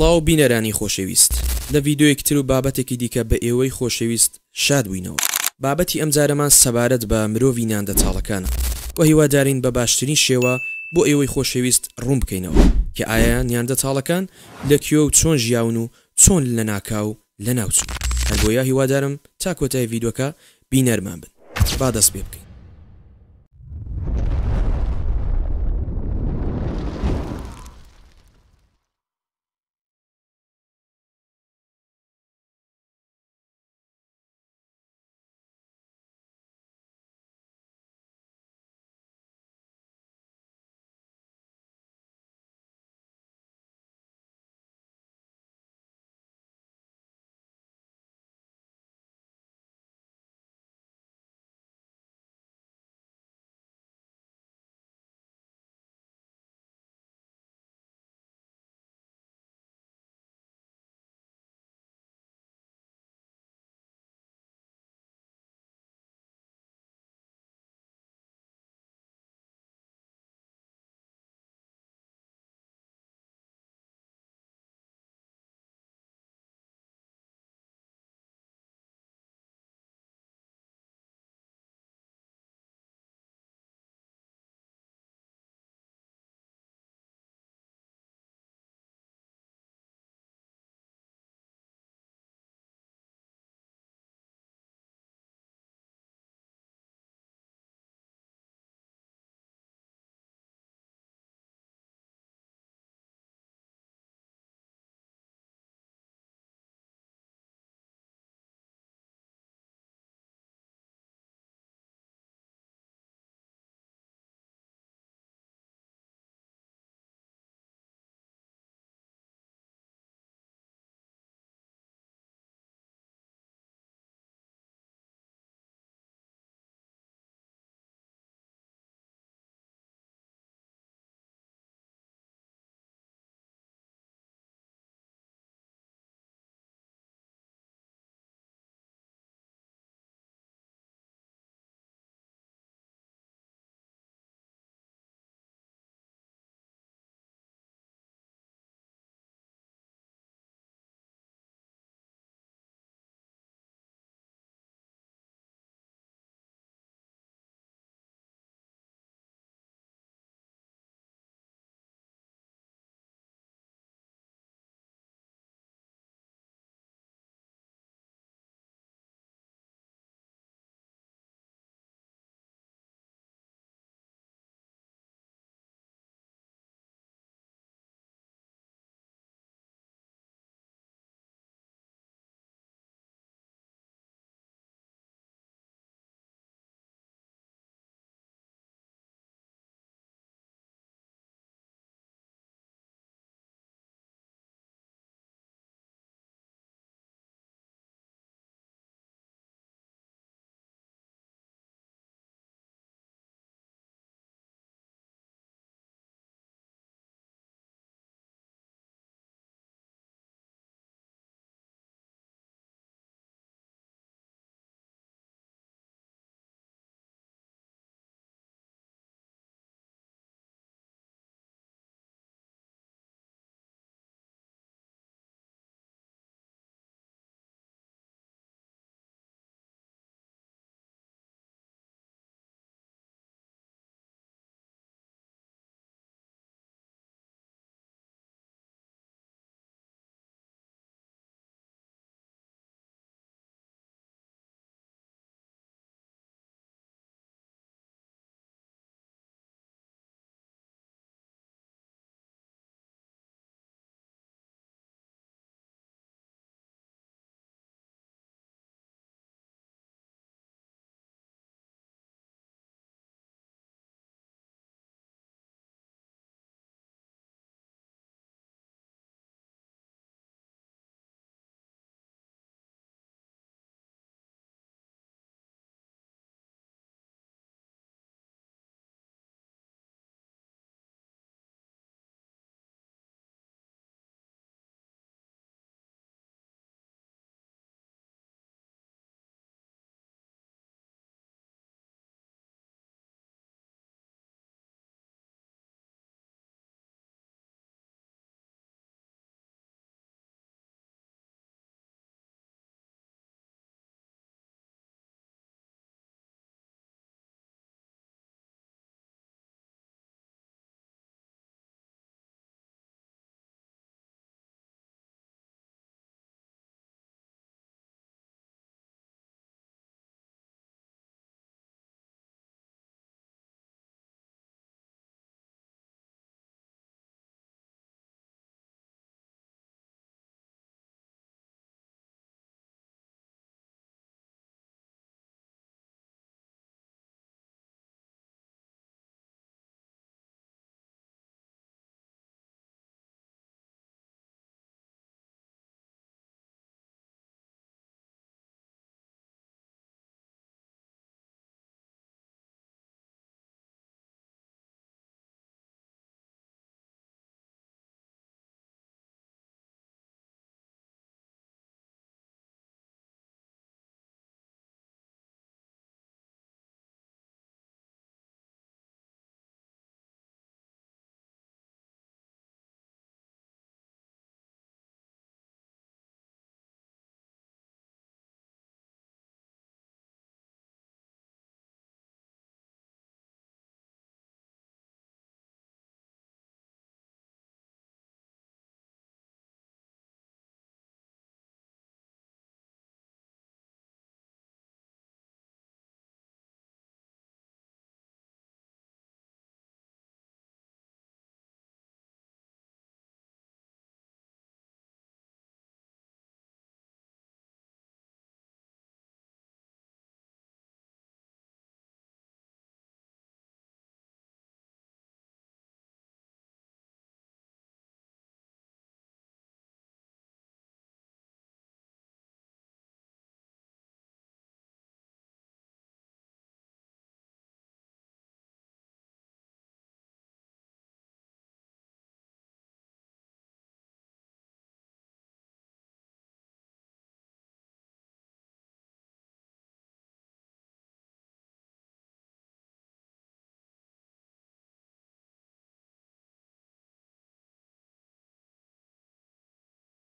سڵاو بینەرانی خۆشەویست لە ڤیدیۆیەکی تر و بابەتێکی دیکە بە ئێوەی خۆشەویست شاد بووینەوە. بابەتی ئەمجارەمان سەبارەت بە مرۆڤی نیاندەتاڵەکانە و هیوادارین بە باشترین شێوە بۆ ئێوەی خۆشەویست ڕوون بکەینەوە کە ئایا نیاندەتاڵەکان لە کوێ و چۆن ژیاون و چۆن لەناکاو لەناوچوون. هەر بۆیە هیوادارم تا کۆتای ڤیدۆکە بینەرمان بن. با دەست پێ بکەین.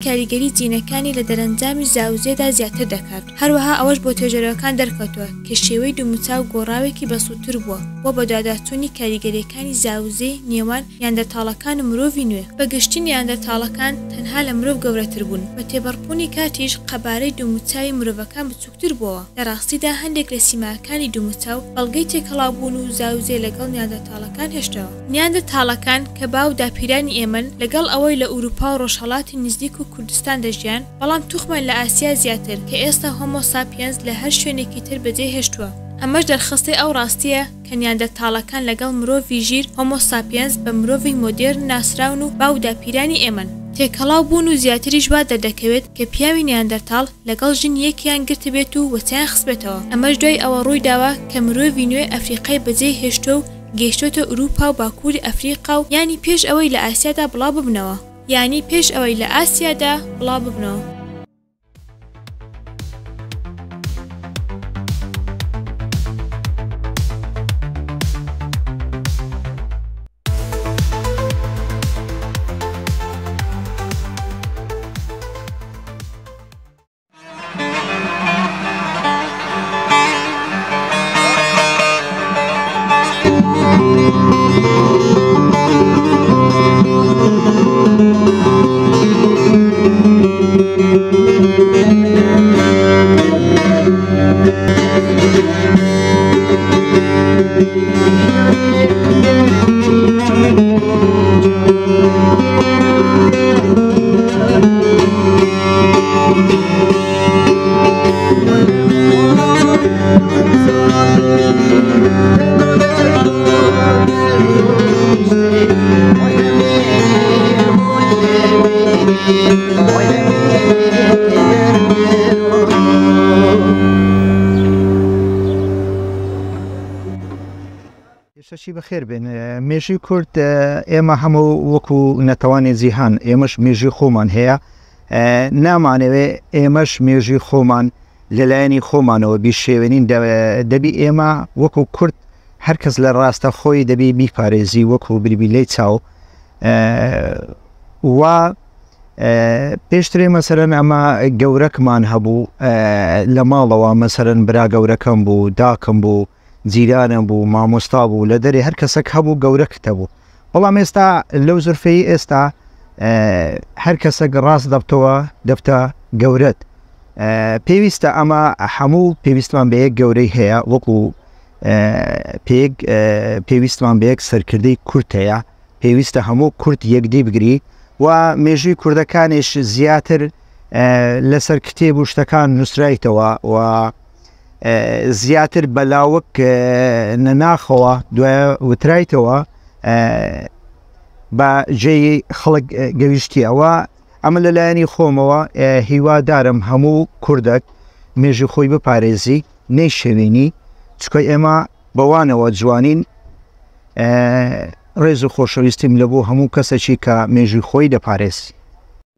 کاریگەری جینەکانی لە دەرەنجامی زاوزێدا زیاتر دەکات. هەروەها ئەوەش بۆ توێژەرەوەکان دەرکەوتووە کە شێوەی دوموچاو گۆڕاوێکی بەسوودتر بووە بۆ بەدواداچوونی کاریگەرییەکانی زاوزێی نێوان نیاندەرتاڵەکان و مرۆڤی نوێ. بە گشتی نیاندەرتاڵەکان تەنها لە مرۆڤ گەورەتر بوون. بە تێپەڕبوونی کاتیش قەبارەی دوموچاوی مرۆڤەکان بچووکتر بووەوە. لە ڕاستیدا هەندێک لە سیماکانی دوموچاو بەڵگەی تێکەڵاوبوون و زاوزێ لەگەڵ نیاندەرتاڵەکان هێشتەوە. نیاندەرتاڵەکان کە باو و داپیرانی ئێمەن، لەگەڵ ئەوەی لە ئورووپا و ڕۆژهەڵاتی نزیک و کوردستان دەژیان، بەڵام توخمان لە ئاسیا زیاتر، کە ئێستا هۆمۆ ساپیەنس لە هەر شوێنێکی تر بەجێ هێشتووە. ئەمەش دەرخستەی ئەو ڕاستییە کە نیاندەرتاڵەکان لەگەڵ مرۆڤی ژیر، هۆمۆ ساپیەنس، بە مرۆڤی مۆدێرن ناسراون و باو و داپیرانی ئێمەن. تێکەڵاو بوون و زیاتریش وا دەردەکەوێت کە پیاوی نیاندەرتاڵ لەگەڵ ژن یەکیان گرتبێت و وەچەیان خستبێتەوە. ئەمەش دوای ئەوە ڕوویداوە کە مرۆڤی نوێ ئەفریقای بەجێ هێشتووە و گەیشتۆتە ئورووپا و باکووری ئەفریقا و یانی پێش ئەوەی لە ئاسیادا بڵاو ببنەوە. یانی پێش ئەوەی لە ئاسیادا بڵاو ببنەوە. شەشی بەخێر بێن. مێژووی کورد ئێمە هەموو وەکو نەتەوانی جیهان ئێمەش مێژووی خۆمان هەیە نامانەوێ ئێمەش مێژووی خۆمان لەلایەنی خۆمانەوە بیشێوێنین دەبی ئێمە وەکو کورد هەر کەس لە ڕاستە خۆی دەبی بیپارێزی وەکو بربیلەی چاو و پێشترێ مەسەرەن ئەمە گەورەکمان هەبوو لە ماڵەوە مەسەرەن برا گەورەکەم بوو داکم بوو جیرانم بوو مامۆستا بوو لە دەرێ هەر کەسێک هەبوو گەورەکت هەبوو بەڵام ئێستا لەو زرفەی ئێستا هەر کەسێک ڕاست دەبتەوە دەبتە گەورەت پێویستە ئەمە هەموو پێویستمان بە یەک گەورەی هەیە وەکو پێک پێویستمان بە یەک سەرکردەی کورت هەیە پێویستە هەموو کورد یەکدی بگری و مێژووی کوردەکانیش زیاتر لەسەر کتێب و شتەکان نووسرایتەوە و زیاتر بە لاوک نەناخەوە دوای وترایتەوە بە جێی خەڵک گەویشتی ئەوە ئەمە لەلایەنی خۆمەوە هیوادارم هەموو کوردەک مێژوو خۆی بپارێزی نەیشێوێنی چکە ئێمە بەوانەوە جوانین ڕێز و خۆشەویستیم لە بۆ هەموو کەسەکی کە مێژووی خۆی دەپارێزی.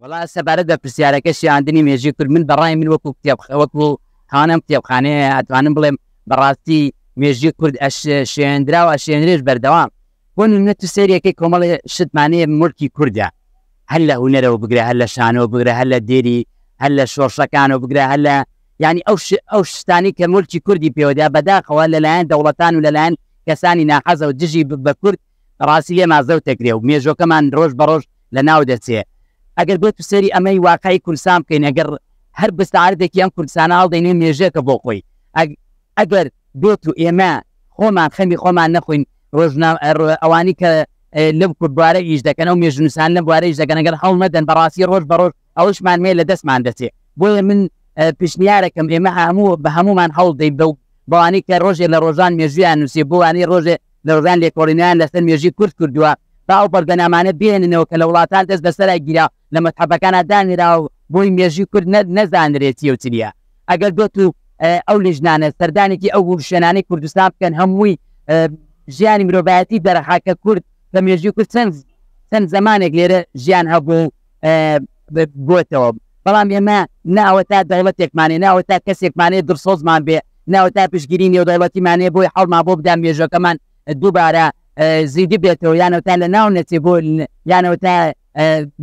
وەڵا سەبارەت بە پرسیارەکە شیاندنی مێژووی کورد من بەڕای من وەکو کتێب وەکو خاوەن ئەم کتێبخانەیە ئەتوانم بڵێم بەڕاستی مێژووی کورد ئەش شێندرا و ئەشێنرێش بەردەوام بۆ نمونە تو سەیرەکەی کۆمەڵێ شتمان هەیە مڵکی کوردە هەر لە هونەرەوە بگرە هەر لە شانۆ بگرە هەر لە دێری هەر لە شۆڕشەکانەوە بگرە هەر لە یعنی ئەو ئەو شتانی کە ملکی کوردی پێوەدا بەداخەوە لەلایەن دەوڵەتان و لەلایەن کەسانی ناحەزەوە دژی بە کورد ڕاستی لێمان زەوت دەکرێ و مێژۆکەمان ڕۆژ بە ڕۆژ لە ناو دەچێ ئەگەر بێت و سەیری ئەمەی واقعی کوردستان بکەین ئەگەر هەر بستعاردێکی ئەم کوردستانە هەڵدەینێ مێژێکە بۆ خۆی ئەگەر بێت و ئێمە خۆمان خەمی خۆمان نەخۆین ڕۆژنا ئەوانی کە لەم کوردبوارە ئیش دەکەن ئەو مێژنووسان لەم بوارە ئیش دەکەن ئەگەر هەوڵ نەدەن بەڕاستی ڕۆژ بە ڕۆژ ئەوشمان مێ لە دەستمان دەچێ بۆیە من پێشنیارەکەم ئێمە هەموو بە هەمومان هەوڵ دەین بەو بەوانی کە ڕۆژێ لە ڕۆژان مێژویان نووسی بۆوانی ڕۆژێ لە ڕۆژان لێکۆڵینەوەیان لەسەر مێژوی کورد کردووە با ئەو بەڵگەنامانە بهێننەوە کە لە وڵاتان دەست بەسەرا گیرا لە مەتحەفەکانا دانرا و بۆی مێژوی کورد نەزانرێ چیە و چریە ئەگەر بێت و ئەو لیژنانە سەردانێکی ئەو شوێنانەی کوردستان بکەن هەمووی ژیانی مرۆڤایەتی دەرەخا کە کورد کە مێژوی کورد چەند چەند زمانێک لێرە ژیان هەبوو بۆتەوە بەڵام ئێمە ناوە تا دەوڵەتێکمانێ ناوە تا کەسێکمانێ دڵسۆزمان بێ ناوە تا پشتگیری نێودەوڵەتیمانێ بۆی حەڵمان بۆ بدا مێژەکەمان دووبارە زیندی بێتەوە یانەوە تا لە ناو نەچێ بۆ یانەوە تا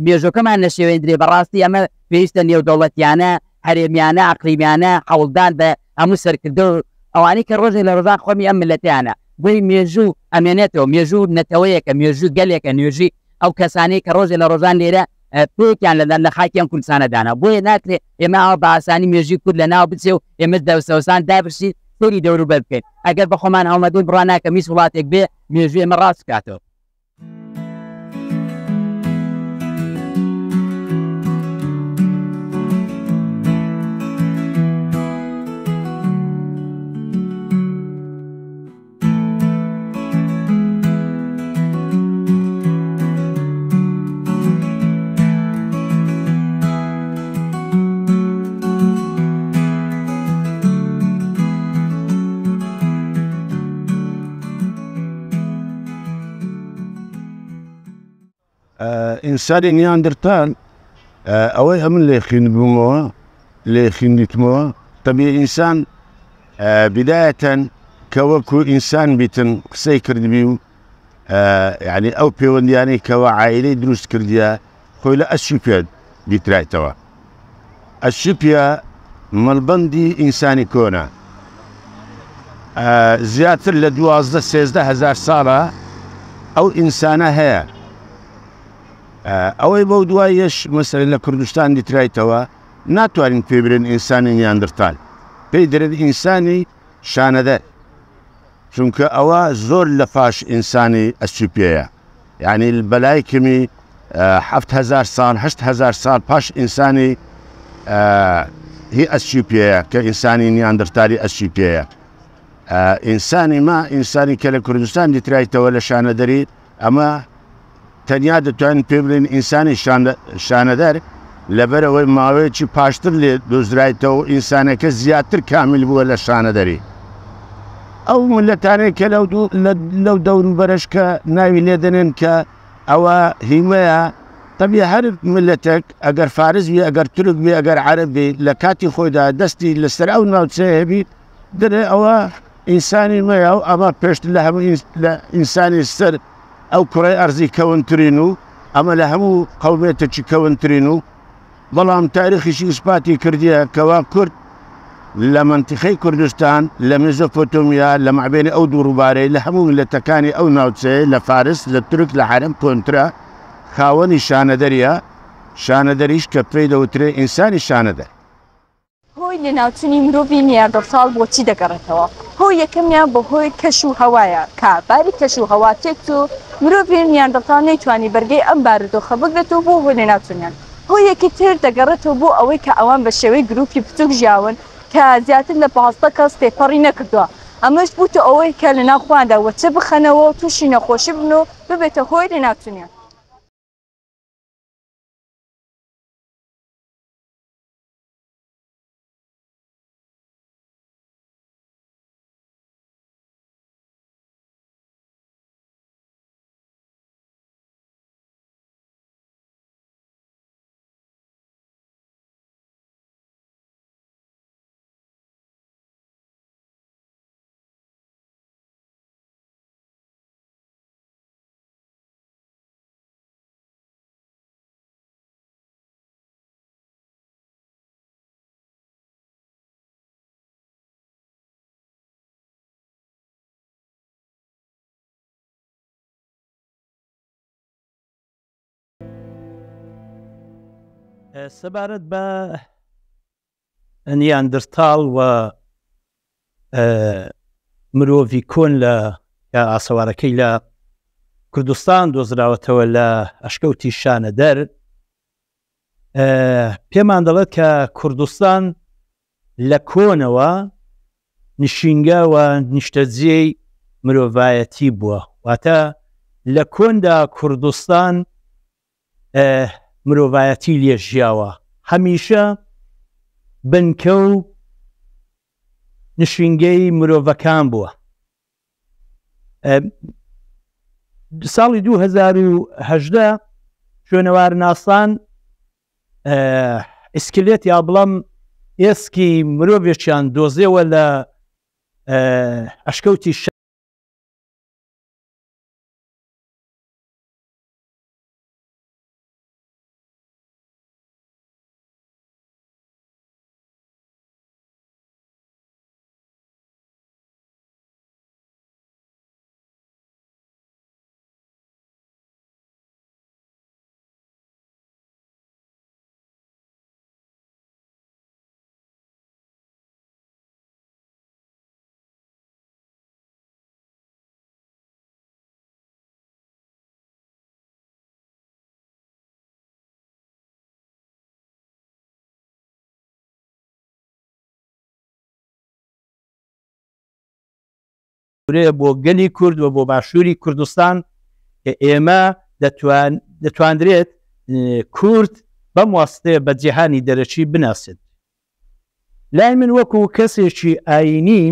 مێژۆکەمان نەشێوێندرێ بەڕاستی ئەمە پێویستە نێودەوڵەتیانە هەرێمیانە ئەقلیمیانە حەوڵدان بە هەموو سەرکردە و ئەوانەی کە ڕۆژێک لە ڕۆژان خۆمی ئەم ملەتیانە بۆی مێژوو ئەمێنێتەوە مێژوو نەتەوەیەکە مێژوو گەلێکە نوێژی ئەو کەسانەی کە ڕۆژێ لە ڕۆژان لێرە پێکیان لە لە خاکی ئەم کوردستانە دانا بۆیە ناکرێ ئێمە ئاوا بە ئاسانی مێژووی کورد لە ناو بچێ و ئێمە دەوسەوسان دابشین سەیری دەوروبەر بکەین ئەگەر بە خۆمان هەڵنەدەین بڕوا ناکەم هیچ وڵاتێک بێ مێژووی ئێمە ڕاست بکاتەوە. ئینسانی نیاندرتال ئەوەی ئەمن لێ خوێندبوومەوە لێ خوێندیتمەوە تەبی ئینسان بدایەتەن کە وەکو ئینسان بیتن قسەی کردبی و یعنی ئەو پەیوەندیانەی کەوا عائلەی دروست کردیە خۆی لە ئەسیوپیا دیترایتەوە ئەسیوپیا مەڵبەندی ئینسانی کۆنە زیاتر لە دوازدە سێزدە هەزار ساڵە ئەو ئینسانە هەیە ئەوەی بەو دوایەش مەسەلەن لە کوردستان دیترایتەوە ناتوانین پێ برێن ئینسانی نیاندرتال پێی درێن ئینسانی شانەدەر چونکە ئەوە زۆر لە پاش ئینسانی ئەسیوپیەیە یعنی بەلای کەمی 7000 ساڵ 8000 ساڵ پاش ئینسانی هی ئەسیوپیەیە کە ئینسانی نیاندرتالی ئەسیوپیەیە ئینسانی ما ئینسانی کە لە کوردستان دیترایتەوە لە شانەدەری ئەمە تەنیا دەتوانین پێ بڵێین ئینسانی شانەدەر، لەبەرئەوەی ماوەیەکی پاشتر لێ دۆزرایتەوە و ئینسانەکە زیاتر کامیل بووە لە شانەدەری. ئەو میللەتانەی کە لەو دەوروبەرەش کە ناوی لێ دەنێن کە ئەوە هیمەیە، تەبی هەر میللەتێک ئەگەر فارس بی، ئەگەر تورک بی، ئەگەر عەرەب بی لە کاتی خۆیدا دەستی لەسەر ئەو ناوچەیە هەبی، دەرێ ئەوە ئینسانی مەیە و ئەمە پێشتر لە هەموو لە ئینسانی سەر ئەو کوڕەی ئەرزی کەونترین و ئەمە لە هەموو قەومێتێکی کەونترین و بەڵام تاریخیشی ئیسپاتی کردیە کەوا کورد لە مەنتیقەی کوردستان لە مێزۆپۆتۆمیا لە مابێنی ئەو دوو ڕووبارەی لە هەموو میللەتەکانی ئەو ناوچەیە لە فارس لە تورک لە عەرەب کۆنترە خاوەنی شانەدەریە شانەدەریش کە پێی دەوترێ ئینسانی شانەدەر. هۆی لەناوچونی مرۆڤی نیاندەرتاڵ بۆ چی دەگەڕێتەوە؟ هۆی یەکەمیان بە هۆی کەش و هەوایە کە باری کەش و هەوا تێکچوو مرۆڤی نیاندەرتاڵ نەیتوانی بەرگەی ئەم بارودۆخە بگرێت و بووە هۆی لەناوچونیان. هۆیەکی تر دەگەڕێتەوە بۆ ئەوەی کە ئەوان بە شێوەی گروپی بچوک ژیاون کە زیاتر لە 15 کەس تێپەڕی نەکردووە ئەمەش بووتە ئەوەی کە لەناو خۆیاندا وەچە بخەنەوە و تووشی نەخۆشی ببن و ببێتە هۆی لەناوچونیان. سەبارەت بە نیاندرتاڵ و مرۆڤی کۆن لە ئاسەوارەکەی لە کوردستان دۆزراوەتەوە لە ئەشکەوتی شانەدەر پێمان دەڵێت کە کوردستان لە کۆنەوە نشینگە و نیشتەجێی مرۆڤایەتی بووە واتە لە کۆندا کوردستان مرۆڤایەتی لێ ژیاوە هەمیشە بنکە و نشینگەی مرۆڤەکان بووە ساڵی 2010 شوێنەوارناسان ئیسکلێت یا بڵم ئێسکی مرۆڤێکیان دۆزیەوە لە ئەشکەوتی گەورەیە بۆ گەلی کورد و بۆ باشووری کوردستان کە ئێمە دەتواندرێت کورد بەم واسطەیە بە جیهانی دەرەکی بناسێت. لای من وەکو کەسێکی ئایینی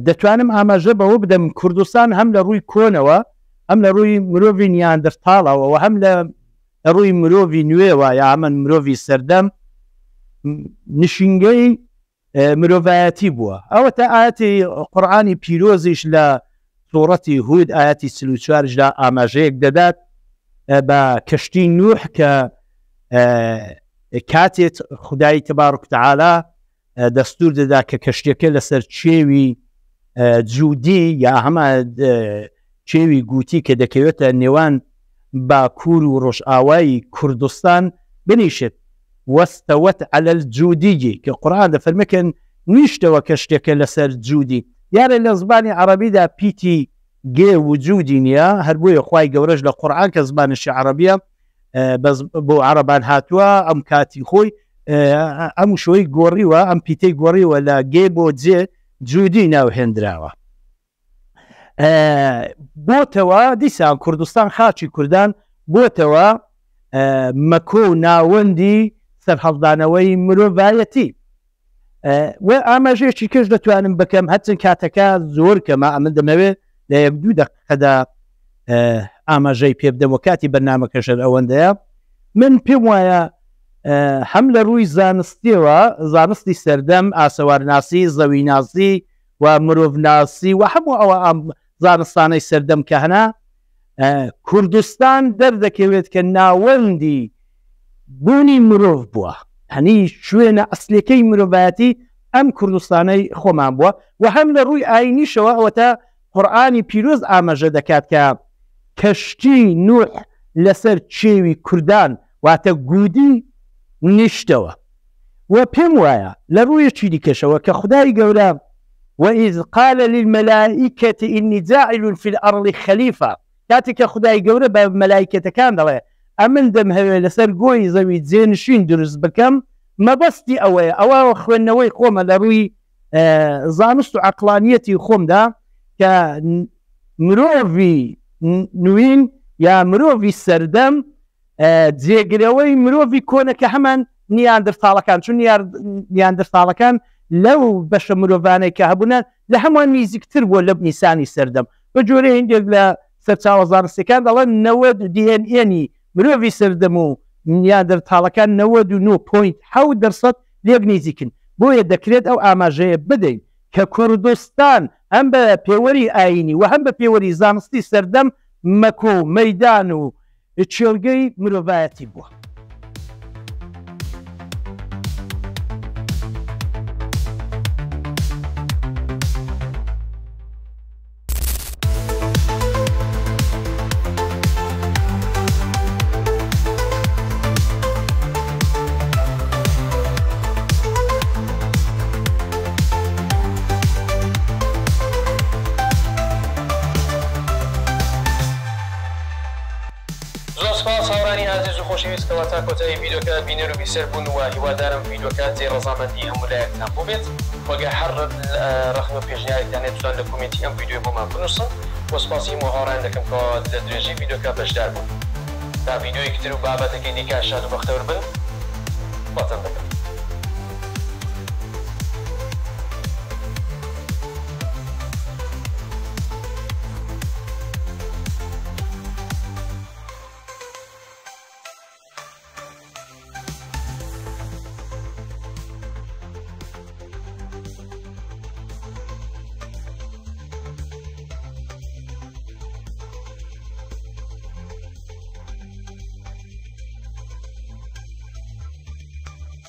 دەتوانم ئاماژە بەوە بدەم کوردستان هەم لە ڕووی کۆنەوە هەم لە ڕووی مرۆڤی نیاندرتاڵەوە و هەم لە ڕووی مرۆڤی نوێوە یا هەمن مرۆڤی سەردەم نشینگەی مرۆڤایەتی بووە. ئەوەتا ئایەتی قورئانی پیرۆزیش لە سوڕەتی هود ئایەتی 44 دا ئاماژەیەک دەدات بە کەشتی نوح کە کاتێت خدای تەبارک تەعالا دەستور دەدا کە کەشتیەکە لەسەر چێوی جودی یا هەما کێوی گوتی کە دەکەوێتە نێوان باکوور و ڕۆژئاوای کوردستان بنیشێت، واستوت علی الجودی، کە قورئان دەفەرمێ کە نیشتەوە کەشتیەکە لەسەر جودی. دیارە لە زمانی عەڕەبیدا پیتی گێ وجودی نیە، هەر بۆیە خوای گەورەش لە قورئان کە زمانێکی عەڕەبیە بەس بۆ عەڕەبان هاتووە ئەم کاتی خۆی ئەم وشەی گۆڕیوە، ئەم پیتەی گۆڕیوە لە گێ بۆ جێ، جودی ناوهێندراوە. بۆتەوە دیسان کوردستان خاکی کوردان بۆتەوە مەکۆ و ناوەندی سەرهەڵدانەوەی مرۆڤایەتی و ئاماژەیەکی کەش دەتوانم بکەم هەرچەند کاتەکە زۆر کەمە ئەمن دەمەوێت لە یەک دوو دقەدا ئاماژەی پێ بدەم و کاتی بەرنامەکەشەر ئەوەندەیە من پێم وایە هەم لە ڕووی زانستیەوە زانستی سەردەم ئاسەوارناسی زەویناسی و مرۆڤناسی و هەموو ئەوە ئەم زانستانەی سەردەم کە هەنا کوردستان دەردەکەوێت کە ناوەندی بوونی مرۆڤ بووە هەنی شوێنە ئەسلەکەی مرۆڤایەتی ئەم کوردستانەی خۆمان بووە و هەم لە ڕووی ئاینیشەوە ئەوەتە قورئانی پیرۆز ئاماژە دەکات کە کەشتی نوح لەسەر کێوی کوردان واتە گودی نیشتەوە و پێم وایە لە ڕوویەکی دیکەشەوە کە خودای گەورە وإذ قال للملائکة إنی جاعل فی الأرض خلیفە کاتێک کە خودای گەورە بە مەلایکەتەکان دەڵێ ئەمن دەمهەوێ لەسەر گۆی زەوی جێنشین دروست بکەم مەبەستی ئەوەیە ئەوە خوێندنەوەی خۆمە لە ڕووی زانست و عەقڵانیەتی خۆمدا کە مرۆڤی نوین یا مرۆڤی سەردەم جێگرەوەی مرۆڤی کۆنە کە هەمان نیاندرتاڵەکان چون نیاندرتاڵەکان لەو بەشە مرۆڤانەی کە هەبوونە لە هەمووان نیزیکتر بووە لە نیسانی سەردەم بە جۆرە هندێک لە سەرچاوە زانستیەکان دەڵێن 90 DNA مرۆڤی سەردەم و نیاندرتاڵەکان 99.7 دەرسەد لێک نیزیکن بۆیە دەکرێت ئەو ئاماژەیە بدەین کە کوردستان هەم بە پێوەری ئایینی و هەم بە پێوەری زانستی سەردەم مەکۆ و مەیدان و کێڵگەی مرۆڤایەتی بووە. زۆر سوپاس هاوڕانی ئازیز و خۆشەویست کەوا تا کۆتایی ڤیدۆکە بینەر و بیسەر بوون وە هیوادارم ڤیدۆکە جێی ڕەزامەندی هەموو لایەکتان بووبێت وە گەر هەر ڕەخنە و پێشنیارێکتان هەیە دەتوان لە کۆمێنتی ئەم ڤیدۆیە بۆمان بنووسن وە سوپاسی هەموو هاوڕیان دەکەم کەوا لە درێژەی ڤیدۆکە بەشدار بوون تا ڤیدۆیەکی تر و بابەتەکەی دیکە شاد و بەختەور بن.